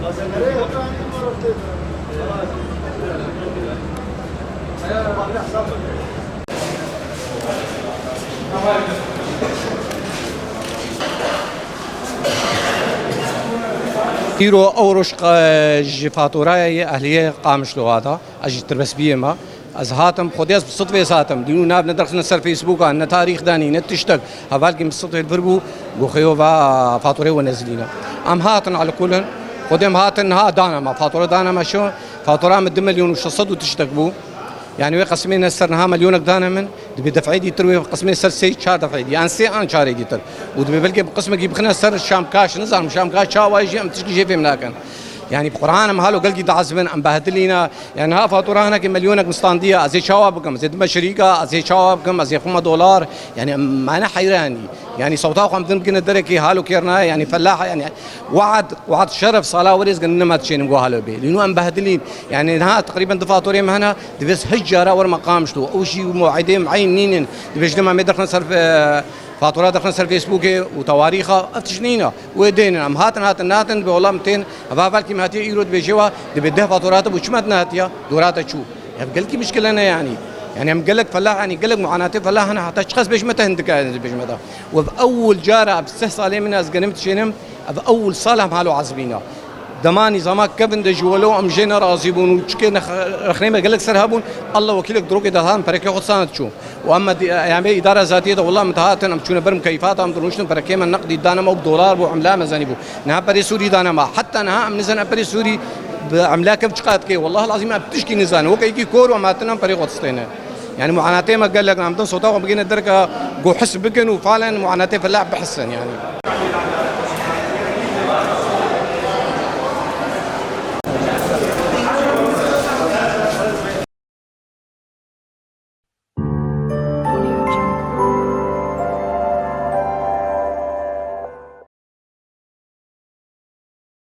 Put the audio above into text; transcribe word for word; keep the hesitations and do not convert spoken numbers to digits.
Îro ew roj qe-, ji faturaya yê ehliyê Qamişloa da, ez ji Tirbesbiyê me. Ez hatim, xwedê ez bi sidfê ez hatim. Dînû nav ne derxistine ser Facebooka, ne tarîx danî, ne tiştek. Hevalkî min sidfê li vir bû, got, "Xeyo va faturê we nezilîne." Em hatin, alî kulin. Xwedê em hatin, niha dane me, fatura dane me şo. Fatura min du milyon û şeş sed û tiştek bû. Yani wê qismê ne ser niha milyonek dane min, dibê def'ê dîtir wê qismê ser sê çar def'ê dî. Yan sê an çarê dîtir. Û dibê belkê bi qismekî bixine ser Şamkaş, nizanim Şamkaş çawa jî em tişkî jê fêm nakin. Yani bi Qur'an em halo gelkî diezibin, em behdilîne. Yani ha fatura hinekî milyonek min standiye, ez ê çawa bikim? Ez ê dime şirîka, ez ê çawa bikim? Ez ê xwime dolar. Yani em mane heyranî. Yani sewta xwe em din bigine derekî halo kêrnaye, yani fellaha, yani We'd, we'd şeref sala werê ez gene nema diçênim go halo bê. Lîno em behdilîn. Yani niha teqrîben du faturê me hene, divês hiç cara werme Qamişlo. Ew jî mew'idê mu'eyin nînin. Dibêjin em ê derxin ser, e, fatura derxin ser Facebookê û tewarîxa, ev tişt nîne. Wê dênin. Em hatin, hatin, natin, bi olam tên, heva belkî me hatiye îro dibêje wa, dibê deh fatura te bû, çima te nehatiya? Dora te çû. Ev gelkî mişkile ne yani. Yani em gelek felah, yani gelek muanatê felah hene, heta çiqas bêjme te hindika bêjme da. Û ev ewil cara, ev seh salê min ez genim dişênim, ev ewil sal em halo ezibîna. Dema nîzama kevin de ji welo em jê nerazî bûn û çikê nex-, rexnê me gelek ser hebûn, Allah wekîlek dirokê de han perekê xwe sane diçû. Û em me di-, em ê îdara zatiyê de wela min dihatin, em çûne ber mukeyfata em dirûştin, perekê me neqdî dane me û bi dolar bû, emla me zenî bû. Niha perê Sûrî dane me. Heta niha em nizane perê Sûrî bi emla kev çiqat kê. Wellahil azîm em tişkî nizane. Weke yekî kor û em hatine em perê xwe distêne. Yani muanatê me gelek, em din sota xwe bigihine derka ku his bikin û falen muanatê felah bihisin yani.